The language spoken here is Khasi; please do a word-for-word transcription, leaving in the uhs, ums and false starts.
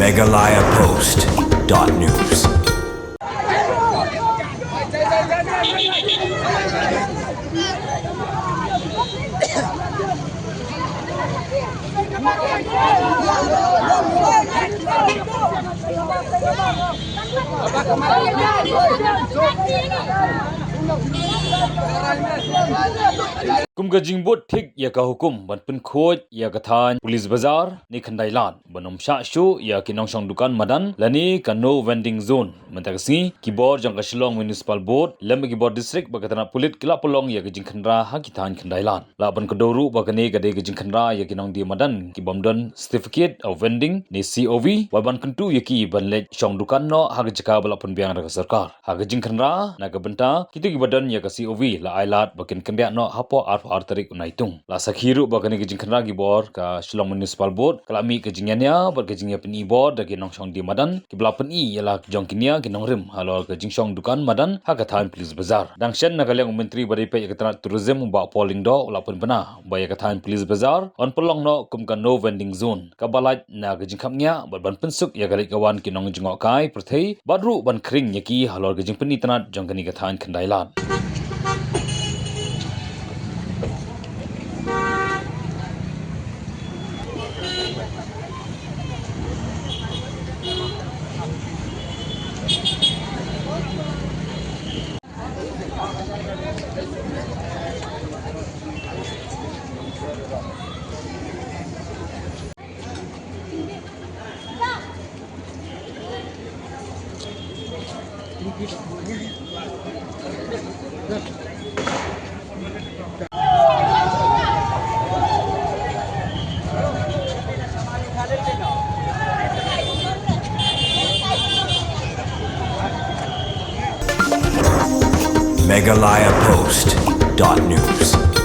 Meghalaya Post dot news. Kum ka jingbud thik ïa ka hukum ban pynkhuid ïa ka thaiñ Police Bazar ne Khyndai Lad ban ym shah shuh ïa ki nongshong dukan madan lane ka No Vending Zone. Mynta ka sngi ki bor jong ka Shillong Municipal Board lem bad ki bor district bad ka tnat pulit ki la pynlong ïa ka jingkhynra ha ki thaiñ Khyndai Lad. Lah ban kdew ruh ba kane ka dei ka jingkhynra ïa ki nongdie madan ki bym don Certificate of Vending ne C O V, wat ban kyntu ïa ki ban leit shong dukan noh ha ka jaka ba la pynbiang da ka sorkar. Ha ka jingkhynra na ka bynta kito kiba don ïa ka C O V la ai lad ba kin kynriah noh hapoh arphew ar tarik u Naitung. La sakhi ruh ba kane ka jingkhynra ki bor ka Shillong Municipal Board ka la mih ka jingïania bad ka jingïapyni bor da ki nongshong die madan kiba la pyni ïa la jong ki nia ki nongrim halor ka jingshong dukan madan ha ka thaiñ Police Bazar. Dang shen na ka liang u Myntri ba dei peit ïa ka tnat Tourism u Bah Paul Lyngdoh u la pynbna ba ïa ka thaiñ Police Bazar yn pynlong noh kum ka No Vending Zone kaba lait na ka jingkhapngiah bad ban pynsuk ïa ka leit ka wan ki nongjngohkai pyrthei bad ruh ban khring ïa ki halor ka jingpyni tnat jong kane ka thaiñ Khyndai Lad. Meghalaya Post dot news.